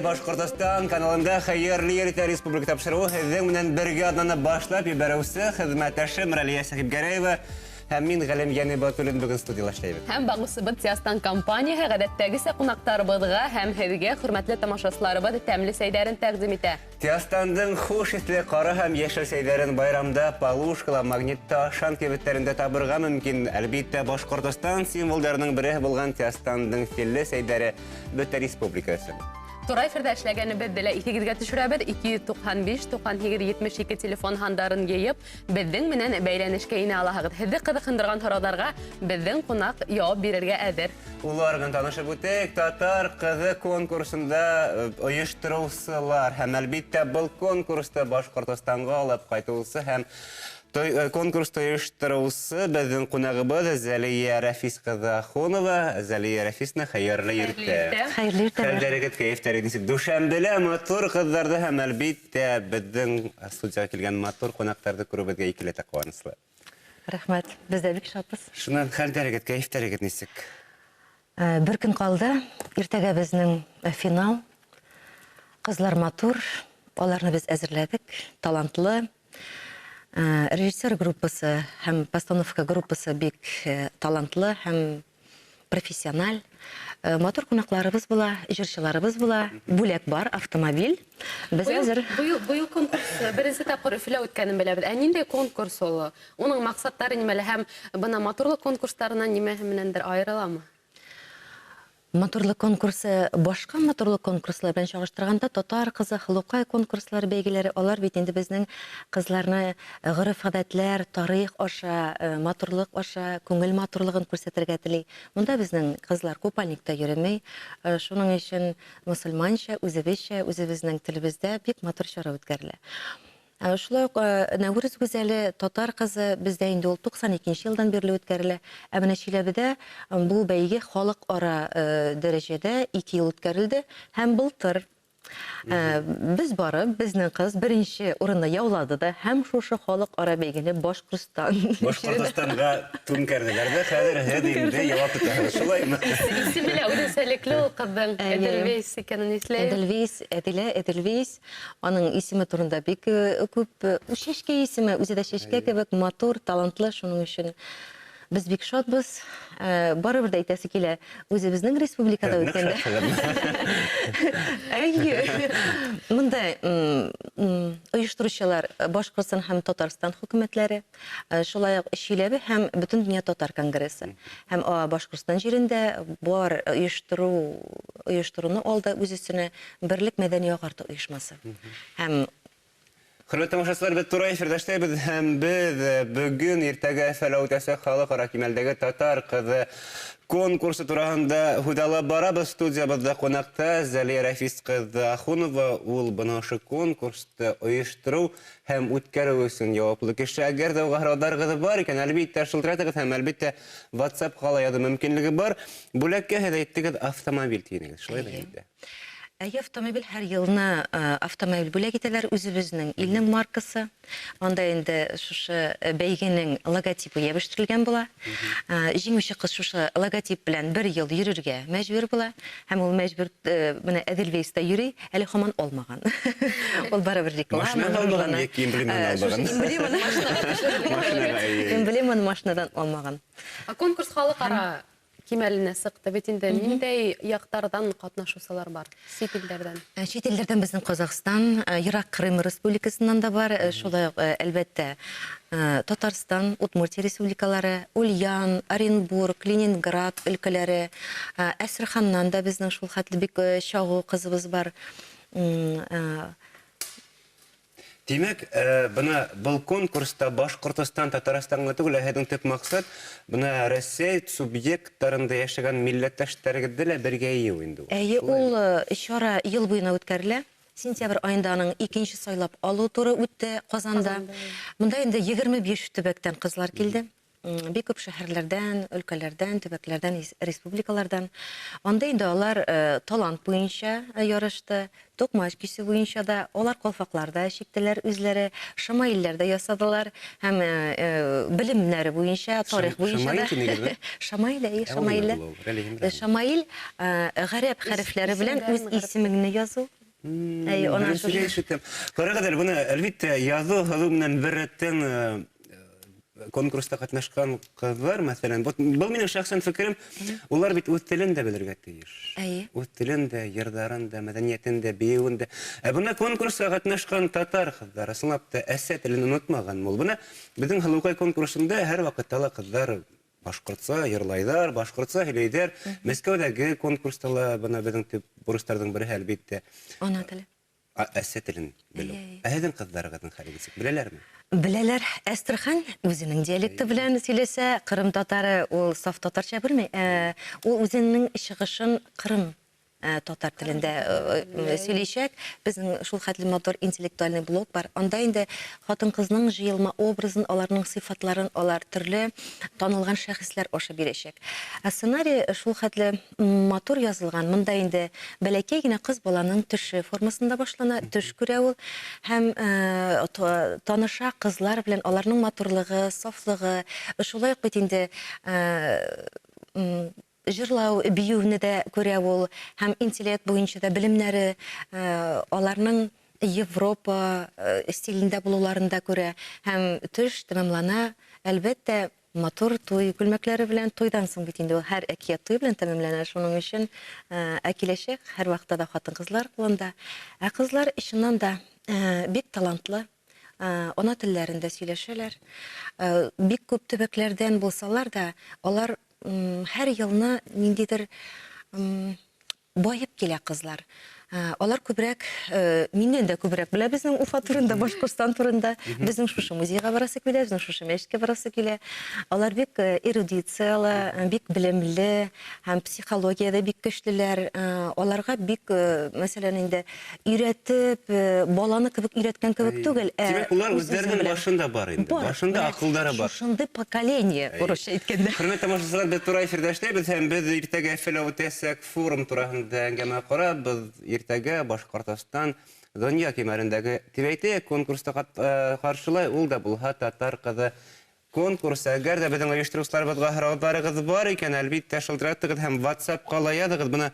Башкортостан каналында Хәерле иртә республика тапшыруы һеҙҙең менән бергә аҙнаны башлап ебәреүсе хеҙмәттәшем Ралия Сәхипгәрәева һәм мин Ғәлимйән Ибатуллин бөгөн студияла эшләйбеҙ. Һәм бағыусыбыҙ Тиастан компанияһы ғәҙәттәгесә ҡунаҡтарыбыҙға һәм һеҙгә, хөрмәтле тамашасыларыбыҙ, тәмле сәйҙәрен тәҡдим итә. Тиастандың хуш еҫле ҡара һәм йәшел сәйҙәрен байрамда Полушкала, Магнитта, Ашан кибеттәрендә табырға мөмкин. Әлбиттә, Башҡортостан символдарының береһе булған Тиастандың стилле сәйҙәре бөтә республика өсөн. Тура эфирҙа эшләгәнебеҙҙе лә иҫегеҙгә төшөрәбеҙ. 295 98 72 телефон һандарын йыйып, беҙҙең менән бәйләнешкә инә алаһығыҙ. Һеҙҙе ҡыҙыҡһындырған һорауҙарға беҙҙең ҡунаҡ яуап бирергә әҙер. Улар менән танышып үтәйек. Татар ҡыҙы конкурсында ойоштороусылар һәм, әлбиттә, был конкурсты Башҡортостанға алып ҡайтыусы һәм конкурсты ойоштороусы беҙҙең ҡунағыбыҙ Зәлиә Рәфис ҡыҙы Ахунова. Зәлиә Рәфисовна, хәйерле иртә. Хәйерле иртә. Хәлдәрегеҙ, кәйефтәрегеҙ нисек? Дүшәмбелә матур ҡыҙҙарҙы һәм, әлбиттә, беҙҙең студияға килгән матур ҡунаҡтарҙы күреү беҙгә икеләтә ҡыуаныслы. Рәхмәт. Беҙ ҙә бик шатбыҙ. Шунан хәлдәрегеҙ, кәйефтәрегеҙ нисек? Бер көн ҡалды. Иртәгә беҙҙең финал. Ҡыҙлар матур. Аларны беҙ әҙерләдек. Талантлы. Режиссер группасы һәм постановка группасы бик талантлы һәм профессиональ. Матур ҡунаҡларыбыҙ була, җырчыларыбыҙ була. Бүләк бар, автомобиль. Беҙ әҙер. Быйыл конкурс беренсе тапҡыр Өфөлә үткәнен беләбеҙ. Ә ниндәй конкурс ул? Уның маҡсаттары нимәлә һәм бына матурлыҡ конкурстарынан нимәһе менәндер айырыламы? Матурлыҡ конкурсы башҡа матурлыҡ конкурслары белән чагыштырганда татар кызы, хылукай конкурслары бәйгеләре, алар бит инде безнең кызларны гореф-гадәтләр, тарих аша, матурлык аша, күңел матурлыгын күрсәтергә тели. Монда безнең кызлар купальникта йөремей. Шуның өчен мосылманча, үзебезчә, үзебезнең телебездә бик матур чара үткәрелә. Шулай ук Нәүрүз гүзәле, татар кызы бездә инде ул 92 елдан бирле үткәрелә. Ә менә Чиләбедә бу бәйге халыкара дәрәҗәдә 2 ел үткәрелде һәм былтыр без барып, безнең кыз беренче урынны яулады да һәм шушы халыкара бәйгене Башкортстан Башкортостанга түнкәрҙеләр ҙә, хәҙер һеҙ инде яуап тотаһығыҙ, шулаймы? Исеме лә үҙенсәлекле ул ҡыҙҙың, Эдельвейс икәнен иҫләйем. Эдельвейс, Әдилә Эдельвейс. Аның исеме турында бик күп, чәчкә исеме, үзе дә чәчкә кебек матур, талантлы, шуның өчен без бик шатбыз. Барыбер дә әйтәсе килә, үзебезнең республикада үткәндә. Әйе. Монда оештыручылар Башкортстан һәм Татарстан хөкүмәтләре, шулай ук Чиләбе һәм Бөтендөнья татар конгрессы. Һәм Башкортстан җирендә бар оештыру, оештыруны алды үз өстенә Берлек мәдәни агарту оешмасы. Һәм Хөрмәтле тамашачылар, без туры эфирда эшләйбез һәм без бүген иртәгә Өфөлә үтәчәк халыкара кимәлдәге Татар кызы конкурсы турасында һүз алып барабыз. Студиябездә кунакта Зәлия Рәфис кызы Ахунова, ул бына ошо конкурсты оештыру һәм үткәрү өчен җаваплы кеше. Әгәр дә уга һорауларыгыз бар икән, әлбиттә, шылтыратыгыз һәм әлбиттә WhatsApp-ка ла язу мөмкинлеге бар. Бүләккә һез әйттегез, автомобиль тиенегез, шулай да инде? Әйе, автомобиль һәр елны автомобиль бүләк итәләр, үзебезнең илнең маркасы. Анда инде шушы бәйгенең логотипы ябештерелгән була. Җиңүче кыз шушы логотип белән бер ел йөрергә мәҗбүр була. Һәм ул мәҗбүр менә Эдельвейста йөри, әле һаман алмаган. Ул барыбер реклама. Машинаны алмаган яки эмблеманы алмаган? Эмблеманы эмблеманы машинадан алмаган. Конкурс халыкара кимәленә сыҡты бит инде. Ниндәй яҡтарҙан ҡатнашыусылар бар? Сит илдәрҙән? Чит илдәрҙән беҙҙең Ҡаҙағстан, Йыраҡ Ҡырым Республикасынан да бар. Шулай ук, әлбәттә, Татарстан, Удмуртия республикалары, Ульян, Оренбург, Ленинград өлкәләре, Әстерханнан да беҙҙең шул хәтле бик чагу ҡыҙыбыҙ бар. Тимәк, бына был конкурста Башҡортостан, Татарстан ғына түгел, ә һеҙҙең төп маҡсат бына Рәсәй субъекттарында йәшәгән милләттәштәрегеҙҙе лә бергә йыйыу инде ул. Әйе, ул чара ел буйына үткәрелә. Сентябрь айында аның икенче сайлап алу туры үтте Казанда. Монда инде 25 төбәктән кызлар килде. Бик күп шәһәрләрдән, өлкәләрдән, төбәкләрдән, республикалардан. Анда инде алар талант буенча ярышты, токмач кисү буенча да, алар калфаклар да чиктеләр үзләре, шамаилләр дә ясадылар һәм белемнәре буенча, тарих буенча да. Шамаил дидегезме? Шамаил, әйе, шамаилләр. Шамаил гарәп хәрефләре белән үз исемеңне язу. Әйе, ана Беренчегә ишетәм. Карагыз әле, моны, әлбиттә, язу һызу белән беррәттән конкурста катнашкан кызлар, мәсәлән, вот был минем шәхсән фикерем, улар бит үз телен дә белергә тиеш. Әйе. Үз телен дә, йырларын да, мәдәниятен дә, биюен дә. Ә бына конкурска катнашкан татар кызлары, чынлап та, әсә телен онытмаган ул. Бына безнең Һылукай конкурсында һәрвакытта ла кызлар башкортса йырлайлар, башкортса һөйләйдәр. Мәскәүдәге конкурста ла бына безнең төп бурычларның бере, әлбиттә, Ана теле. Әсә телен белү. Ә һезнең кызларыгызның хәле ничек? Беләләрме? Беләләр. Әстерхан үзенең диалекты белән сөйләсә, Кырым татары ул саф татарча белми. Ул үзенең чыгышын Кырым татар телендә сөйләячәк. Безнең шул хәтле матур интеллектуальный блок бар. Анда инде хатын-кызның җыелма образын, аларның сыйфатларын алар төрле танылган шәхесләр аша бирәчәк. Ә сценарий шул хәтле матур язылган. Монда инде бәләкәй генә кыз баланың төше формасында башлана, төш күрә ул һәм таныша кызлар белән, аларның матурлыгы, сафлыгы. Шулай ук бит инде җырлау, биюне дә күрә ул һәм интеллект буенча да белемнәре, аларның Европа стилендә булуларын да күрә. Һәм төш тәмамлана, әлбәттә, матур туй күлмәкләре белән. Туйдан соң бит инде ул һәр әкият туй белән тәмамлана. Шуның өчен ә киләчәк һәрвакытта да хатын-кызлар кулында. Ә кызлар чыннан да бик талантлы, ана телләрендә сөйләшәләр. Бик күп төбәкләрдән булсалар да, алар һәр елны ниндидер баеп килә кызлар. Алар күбрәк, миннән дә күбрәк белә безнең Уфа турында, Башкортстан турында. Безнең шушы музейга барасы килә, безнең шушы мәчеткә барасы килә. Алар бик эрудицияле, бик белемле һәм психологиядә бик көчлеләр. Аларга бик, мәсәлән, инде өйрәтеп, баланы кебек өйрәткән кебек түгел, ә Димәк, улар үзләренең башында бар инде. Башында акылдары бар. Шушындый поколение, урысча әйткәндә. Хөрмәтле тамашачылар, без туры эфирда эшләйбез һәм без иртәгә Өфөлә үтәчәк форум турасында әңгәмә корабыз. Иртәгә Башкортостан дөнья кимәрендәге дип әйтәйек, конкурста каршылай, ул да булһа Татар кызы Конкурс, әгәр дә безнең оештыручыларыбызга һорауларыгыз бар икән, әлбиттә, шылтыратыгыз һәм WhatsApp-ка ла языгыз. Менә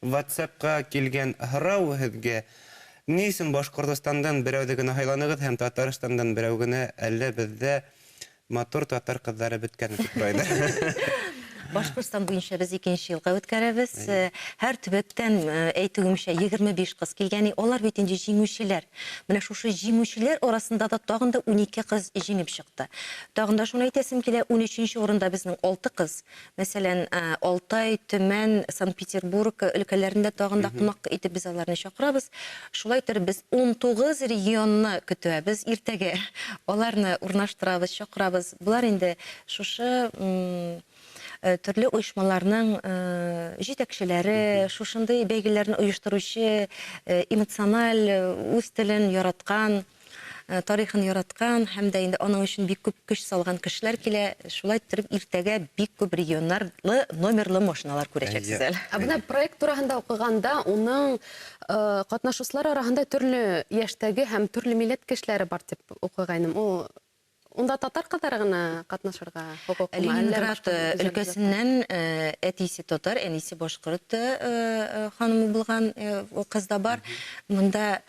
WhatsApp-ка килгән һорау һезгә, Ни өчен Башкортостаннан берәүне генә һайланыгыз һәм Татарстаннан берәү генә, әллә бездә матур татар кызлары беткәнме дип сорыйлар. Башкортстан буенча без икенче елга үткәрәбез. Һәр төбәктән, әйтүемчә, 25 кыз килгән. Алар бит инде җиңүчеләр. Менә шушы җиңүчеләр арасында да тагын да 12 кыз җиңеп чыкты. Тагын да шуны әйтәсем килә, унөченче урында безнең алты кыз. Мәсәлән, Алтай, Төмән, Санкт-Петербург өлкәләрендә тагын да кунак итеп без аларны чакырабыз. Шулай итеп, без 19 регионны көтәбез иртәгә. Аларны урнаштырабыз, чакырабыз. Болар инде шушы төрле оешмаларның җитәкчеләре, шушындый бәйгеләрне оештыручы, эмоциональ, үз телен яраткан, тарихын яраткан һәм дә инде аның өчен бик күп көч салган кешеләр килә. Шулай иттереп, иртәгә бик күп регионнарлы номерлы машиналар күрәчәксез әле. Ә менә проект турасында укыганда, уның катнашучылар арасында төрле яшьтәге һәм төрле милләт кешеләре бар дип укыгайным. Ул унда татар кызлары гына катнашырга хокуклымы? Ленинград өлкәсеннән әтисе татар, әнисе башкорт ханымы булган кыз да бар. Монда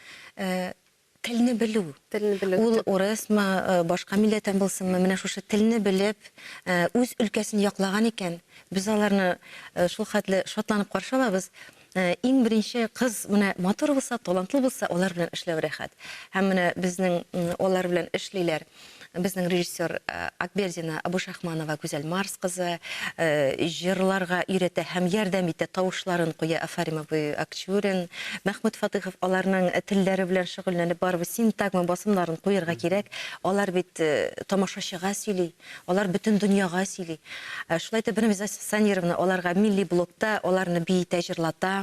телне белү. Телне белү. Ул урысмы, башка милләттән булсынмы, менә шушы телне белеп, үз өлкәсен яклаган икән, без аларны шул хәтле шатланып каршы алабыз. Иң беренче кыз менә матур булса, талантлы булса, алар белән эшләү рәхәт. Һәм менә безнең алар белән эшлиләр. Безнең режиссер Акбердина Абушахманова Гүзәл Марс кызы җырларга өйрәтә һәм ярдәм итә, тавышларын куя Афарим абый Акчурин, Мәхмүт Фатыйхов аларның телләре белән шөгыльләнеп, барыбер синтагма басымнарын куерга кирәк. Алар бит тамашачыга сөйли. Алар бөтен дөньяга сөйли. Шулай итеп, Рәмизә Санировна аларга милли блокта аларны биетә, җырлата.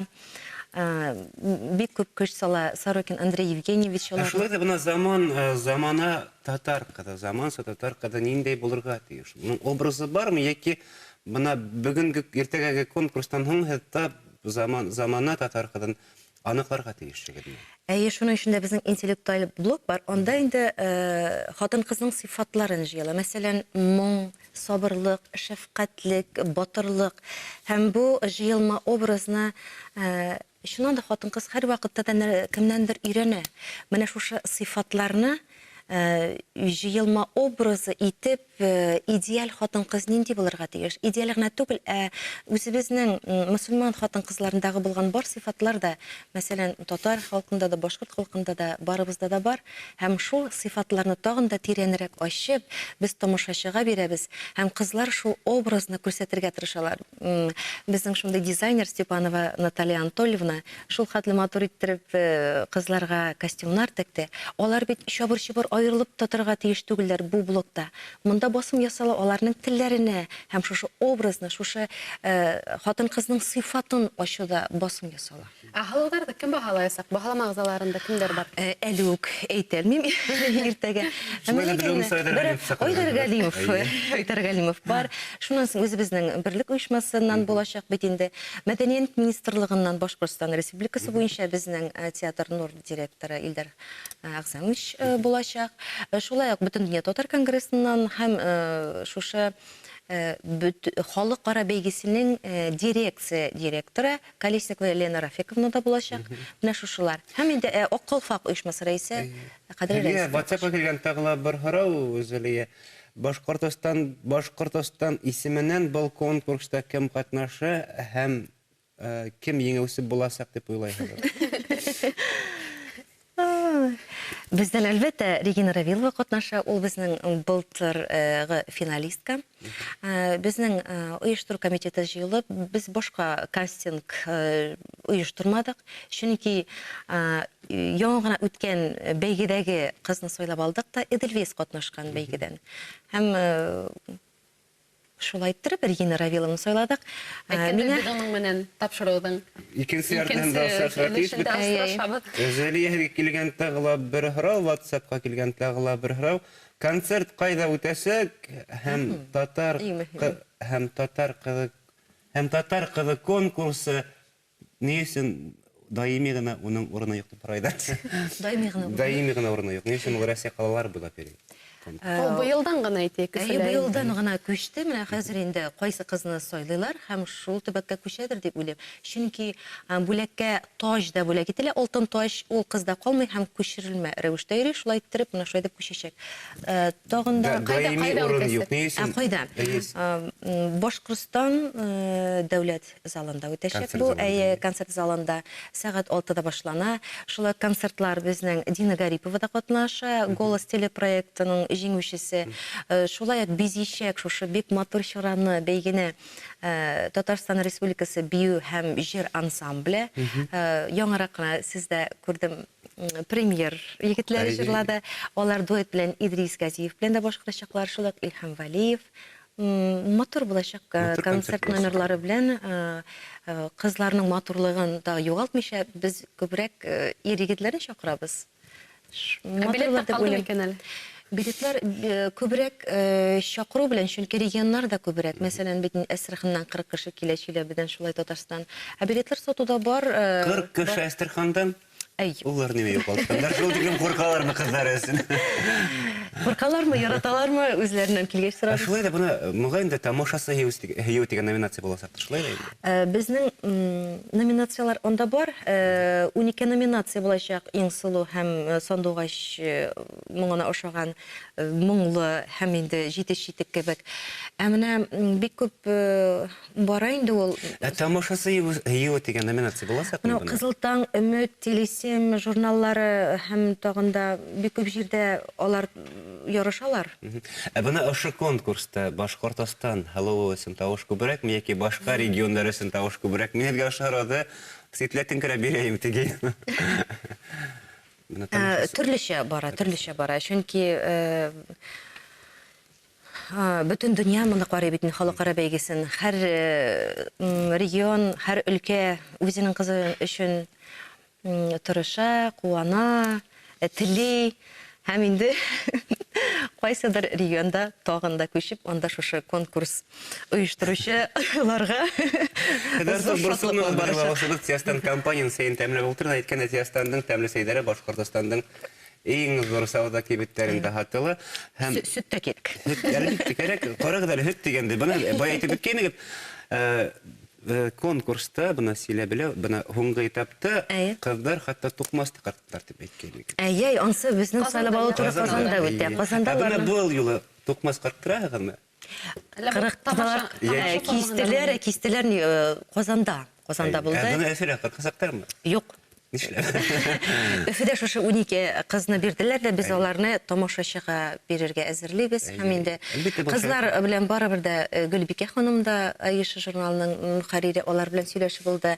Бик күп көч сала Сорокин Андрей Евгеньевич Ә аларны. шулай да менә заман, замана татар кызы, заманча татар кызы ниндәй булырга тиеш? Моның образы бармы яки менә бүгенге, иртәгәге конкурстан һуң һез тап заман, замана татар кызын аныкларга тиешсегезме? Әйе, шуның өчен дә безнең интеллектуаль блок бар. Анда инде хатын-кызның сыйфатларын җыела. Мәсәлән, моң, сабырлык, шәфкатьлек, батырлык. Һәм бу җыелма образны Чыннан да хатын-кыз һәрвакытта да кемнәндер өйрәнә. Менә шушы сыйфатларны җыелма образы итеп, идеаль хатын-кыз нинди булырга тиеш? Идеаль генә түгел, ә үзебезнең мөселман хатын-кызларындагы булган бар сыйфатлар да, мәсәлән, татар халкында да, башкорт халкында да, барыбызда да бар. Һәм шул сыйфатларны тагын да тирәнрәк ачып, без тамашачыга бирәбез һәм кызлар шул образны күрсәтергә тырышалар. Безнең шундый дизайнер Степанова Наталья Анатольевна шул хәтле матур иттереп кызларга костюмнар текте. Алар бит чабыр-чобыр аерылып та торырга тиеш түгелләр бу блокта. Монда басым ясала аларның телләренә һәм шушы образны, шушы хатын-кызның сыйфатын ачуда басым ясала. Ә һылударны кем баһалаячак? Баһалама әгъзаларында кемдәр бар? Әле үк әйтә алмыйм, иртәгә. Шулай да белүемчә Айдар Галимов чакырылган. Айдар Галимов, Айдар Галимов бар. Шуннан соң үзебезнең Берлек оешмасыннан булачак бит инде. Мәдәният министрлыгыннан Башкортстан Республикасы буенча безнең театр Нур директоры Илдар Әгъзамович булачак. Шулай ук Бөтендөнья татар конгрессыннан һәм шушы халыкара бәйгесенең дирекция директоры Колесникова Лена Рафиковна да булачак. Менә шушылар. Һәм инде Ак калфак оешмасы рәисе Кадри Рәис. Рәис. WhatsApp-ка килгән тагы ла бер һорау, Зөлия. Башкортостан, Башкортостан исеменнән был конкурста кем катнаша һәм кем еңеүсе булачак дип уйлайһыгыз? Бездән, әлбәттә, Регина Равилова катнаша. Ул безнең былтыргы финалистка. Безнең оештыру комитеты җыелып, без башка кастинг оештырмадык. Чөнки яңа гына үткән бәйгедәге кызны сайлап алдык та, Эдельвейс катнашкан бәйгедән. Һәм Шулай иттереп, Регина Равиловны сайладык. Әйткәндәй, без аның менән тапшыруның икенче яртысында очрашырга тиеш бит. Зәлиягә килгән тагы ла бер һорау, WhatsApp-ка килгән тагы ла бер һорау. Концерт кайда үтәчәк һәм татар һәм татар кызы һәм татар кызы конкурсы Ни өчен даими гына уның урыны юк дип сорыйлар? Даими гына урыны. Даими гына урыны юк. Ни өчен ул Россия калалары буйлап йөри? Ул быелдан гына әйтик, Әйе, быелдан гына күчте. Менә хәзер инде кайсы кызны сайлыйлар һәм шул төбәккә күчәдер дип уйлыйм. Чөнки бүләккә таҗ да бүләк ителә, алтын таҗ, ул кызда калмый һәм күчерелмә рәвештә йөри. Шулай иттереп, менә шулай итеп күчәчәк. Тагын да Даими урын юк. Ни өчен? Ә кайда? Башкортстан дәүләт залында үтәчәк бу. Әйе, концерт залында сәгать алтыда башлана. Шулай ук концертлар безнең Дина Гарипова да катнаша, Голос телепроектының җиңүчесе. Шулай ук бизичәк шушы бик матур чараны, бәйгене Татарстан Республикасы бию һәм җыр ансамбле. Яңарак кына сездә күрдем, премьер егетләре җырлады. Алар дуэт белән Идрис Газиев белән дә башкарачаклар. Шулай ук Илһам Вәлиев. Матур булачак концерт номерлары белән кызларның матурлыгын да югалтмыйча, без күбрәк ир-егетләрне чакырабыз. Билетлар калды микән әле? Билетлар күбрәк чакыру белән, чөнки регионнар да күбрәк. Мәсәлән, бит Әстерханнан 40 кеше килә, Чиләбедән шулай Татарстан. Ә билетлар сатуда бар. 40 кеше Әстерхандан? Әй. Улар нимә югалтканнар? Шул тиклем куркалармы кызлар өчен? Куркалармы, яраталармы, үзләреннән килгәч сорарбыз. Ә шулай да моны, мөгаен дә, тамашасы һөю дигән номинация булачактыр, шулай да инде? Безнең номинацияләр анда бар. 12 номинация булачак, иң сылу һәм сандугач моңына ошаган, моңлы һәм инде җитеш читек кебек. Ә менә бик күп Бара инде ул. Ә тамашасы һөю дигән номинация булачакмы Менә Кызыл таң, Өмет, Телесем журналлары һәм тагын да бик күп җирдә алар ярышалар. Ә менә ошо конкурста Башкортостан һылуы өчен тавыш күбрәкме яки башка регионнар өчен тавыш күбрәк? Мин һезгә ошо сорауны ситләтенкерәп бирәем теге. Төрлечә бара, төрлечә бара. Чөнки Бөтен дөнья моны карый бит инде, халыкара бәйгесен. Һәр регион, һәр өлкә үзенең кызы өчен тырыша, куана, тели. Һәм инде кайсыдыр регионда тагын да күчеп, анда шушы конкурс оештыручыларга зур шатлыклар барачак. Тиастан компанияның сәен тәмле бултыр, әйткәндә Тиастанның тәмле сәйләре Башкортостанның Иң зур сәүдә кибетләрендә һатыла һәм Сөт тә кирәк. Сөт, әлбәттә, кирәк. Карагыз әле, сөт дигәндә, бына бая әйтеп үткәйнегез, конкурста бына Силәбелә, бына һуңгы этапта Әйе. кызлар хәтта тукмас та кырттылар дип әйткән икән. Әйе, ансы безнең сайлап алу туры Казанда үтә. Казанда Ә бына аларның был юлы тукмас кырттырагызмы? Әллә бу Кырыктылар, тамаша кистеләр, кистеләр Казанда. Казанда Ә булды. бына Өфөлә кыркасактармы? Юк. Нишләп? Өфөдә шушы 12 кызны бирделәр дә, без аларны тамашачыга бирергә әзерлибез. Һәм инде Әлбәттә, бу кызлар белән барыбер дә Гөлбикә ханым да Аиша журналының мөхәррире, алар белән сөйләшеп булды.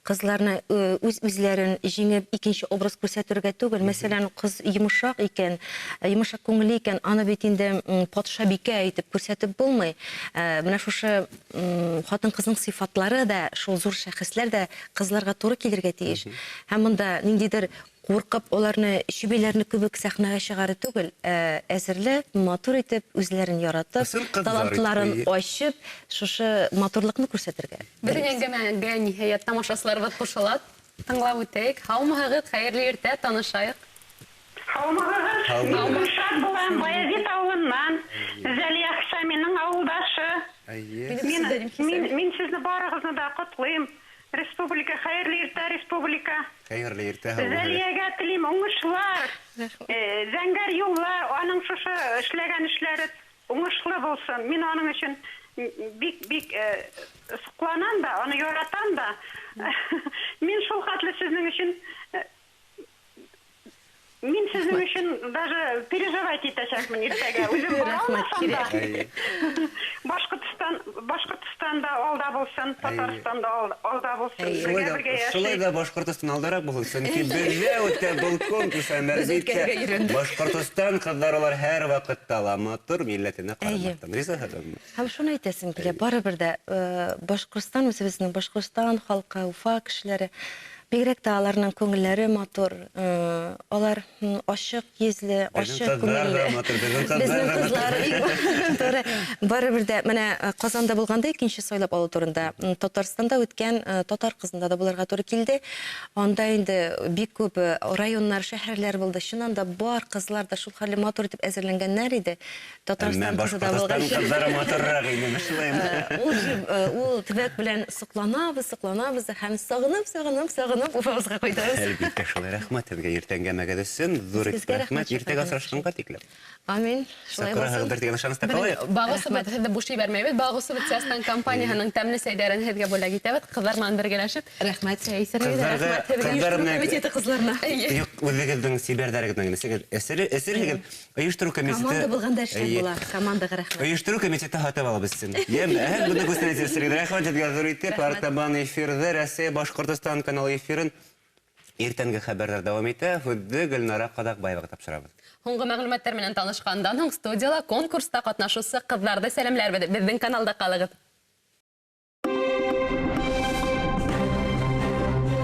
Кызларны үз үзләрен җиңеп икенче образ күрсәтергә түгел. Мәсәлән, кыз йомшак икән, йомшак күңелле икән, аны бит инде патшабикә итеп күрсәтеп булмый. Менә шушы хатын-кызның сыйфатлары да, шул зур шәхесләр дә кызларга туры килергә тиеш. Һәм монда ниндидер куркып аларны чүбиләрне кебек сәхнәгә чыгару түгел, әзерләп, матур итеп, үзләрен яратып, Ысын кызлар талантларын итеп, ачып, шушы матурлыкны күрсәтергә. Безнең әңгәмәгә ниһаять тамашачыларыбыз кушыла. Тыңлап үтәйек. Һаумыһыгыз, хәерле иртә, танышайык. Һаумыһыгыз. Һаумыһыгыз. Мин Гөлшат булам, Баязит авылыннан. Зәлия Хисаминың авылдашы. Әйе. Мин, мин, мин сезне барыгызны да котлыйм. Республика, хәерле иртә, республика. Хәерле иртә, һаумыһыгыз. Зәлиягә телим уңышлар, зәңгәр юллар, аның шушы эшләгән эшләре уңышлы булсын. Мин аның өчен бик бик сокланам да, аны яратам да. Мин шул хәтле сезнең өчен мин сезнең өчен даже переживать итәчәкмен иртәгә. Үзем бара алмасам да. Әйе. Башкортстан, Башкортстанда алда булсын, Татарстанда алда булсын. Әйе. Бергә Шулай да, бергә шулай яшик. да Башкортостан алдарак булсын, чөнки бездә үтә был конкурс һәм Без әлбәттә үткәргә өйрәндек. Башкортостан кызлары алар һәр вакытта ла матур милләтенә Әйе. карамастан. Риза ханыммы? Һәм шуны әйтәсем килә, барыбер дә Башкортстан үзебезнең Башкортстан халкы, Уфа кешеләре, бигрәк тә аларның күңелләре матур, алар ачык йөзле, Безнең ачык кызлар да күңелле. матур, безнең кызлар Безнең да матур. кызлар бик матур. Барыбер дә менә Казанда булганда икенче сайлап алу турында Татарстанда үткән татар кызында да булырга туры килде. Анда инде бик күп районнар, шәһәрләр булды. Чыннан да бар кызлар да шул хәлле матур итеп әзерләнгәннәр иде. Әмма Татарстан кызы да Башкортостан булгач. кызлары матуррак инде, шулаймы? Ул ул төбәк белән сокланабыз, сокланабыз һәм сагынып, сагынып, сагынып Уфабызга кайтабыз. Әлбәттә, шулай рәхмәт сезгә иртәнге әңгәмәгез өчен. Зур итеп Сезгә рәхмәт. рәхмәт, Иртәгә шәфкать. осрашканга тиклем. Амин. Шулай булсын. Сакырыгыздыр дигән ышанычта калыйк. Багусыбыт һеҙҙе буш ебәрмәйбеҙ. Багусыбыт Сәстан компанияһының тәмле сәйҙәрен һеҙгә бүләк итәбеҙ. Ҡыҙҙар менән бергәләшеп. Рәхмәт. Чәй эсерегеҙ. Ҡыҙҙарға- Рәхмәт һеҙгә. ҡыҙҙар менән- Комитеты ҡыҙларына. Юҡ, үҙегеҙҙең сибәрҙәрегеҙ менән генә эсер, эсерһегеҙ. Ойоштороу комитеты. Команда булғанда эшләп Әйе. була. Командаға рәхмәт. Ойоштороу комитеты һатып алып беҙ. Йәме, әһә, быны күстәнәс эсерегеҙ. Рәхмәт һеҙгә ҙур итеп. Рәхмәт. Артабан эфирҙа Рәсәй Башҡортостан каналы эфирын иртәнге хәбәрҙәр дауам итә. Һүҙҙе Гөлнара Ҡаҙаҡбаеваға тапшырабыҙ. Һуңғы мәғлүмәттәр менән танышҡандан һуң студияла конкурста ҡатнашыусы ҡыҙҙарҙы сәләмләрбеҙ. Беҙҙең каналда ҡалығыҙ.